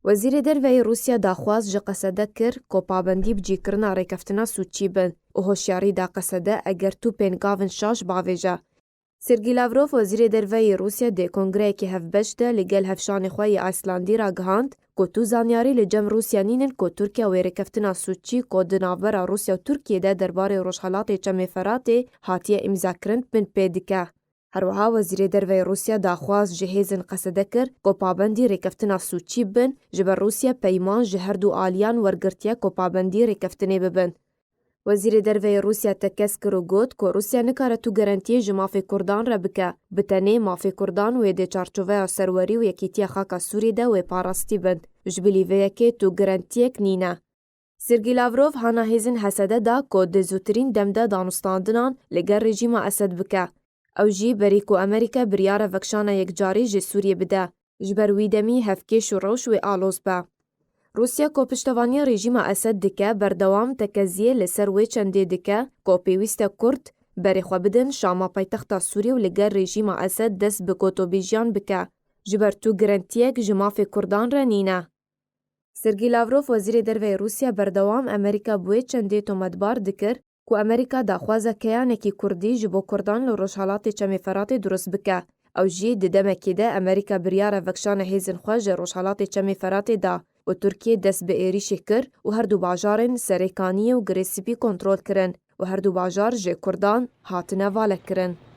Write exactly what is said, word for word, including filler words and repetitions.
Wezîrê Derve yê Rûsya daxwaz ji Qesede kir ku pabendî bi cîkirina rêkeftina Sûçî bin û hoşyarî da Qesede eger tu pêngavin şaş bavêje. Sergî Lavrov, Wezîrê Derve yê Rûsya dê kongreyekî hevbeş de li gel hevşanê xwe yê Îslandî ragihand ku tu zanyarî li cem Rûsya nînin ku Tirkiye wê rêkeftina Sûçî ku di navbera Rûsya û Tirkiyê de derbarê Rojhelatê Çemê Feratê hatiye îmzakirin bin pê dike. Her wiha Wezîrê Derve yê Rûsya daxwaz ji hêzên Qesede kir ku pabendî rêkeftina Sûçî bin, ji ber Rûsya peyman ji her du aliyan wergirtiye ku pabendî rêkeftinê bibin. Wezîrê Derve yê Rûsya tekez kir û got ku Rûsya nikare tu gerentiyê ji mafê Kurdan re bike. Bi tenê mafê Kurdan wê di çarçoveya serwerî û yekîtiya xaka Sûriyê de wê parastî bin. Ji bilî vê yekê tu gerentiyek nîne. Sergî Lavrov hana hêzên Hesede da ku di zûtirîn dem de danûstandinan li gel rejîma Esed bike. Ew jî berî ku Amerîka biryara vekşana yekcarî ji Sûriyê bide, ji ber wî demî hevkêş û rewş wê aloz be. Rûsya ku piştevaniya rejîma Esed dike, berdewam tekeziyê li ser wê çendê dike ku pêwîst e Kurd berê xwe bidin Şama paytexta Sûriyê û li gel rejîma Esed dest bi gotobêjiyan bike, ji ber tu girentiyek ji mafê Kurdan re nîne. Sergî Lavrov, Wezîrê Derve yê Rûsya, berdewam Amerîka bi wê çendê tometbar dikir ku Amerîka daxwaza keyanekî Kurdî ji bo Kurdan li Rojhelatê Çemê Feratê durust bike. Ew jî di demekê de Amerîka biryara vekşana hêzên xwe ji Rojhelatê Çemê Feratê da û Tirkiye dest bi êrîşê kir û her du bajarên Serêkaniyê û Girê Spî kontrol kirin û her du bajar ji Kurdan hatine valekirin.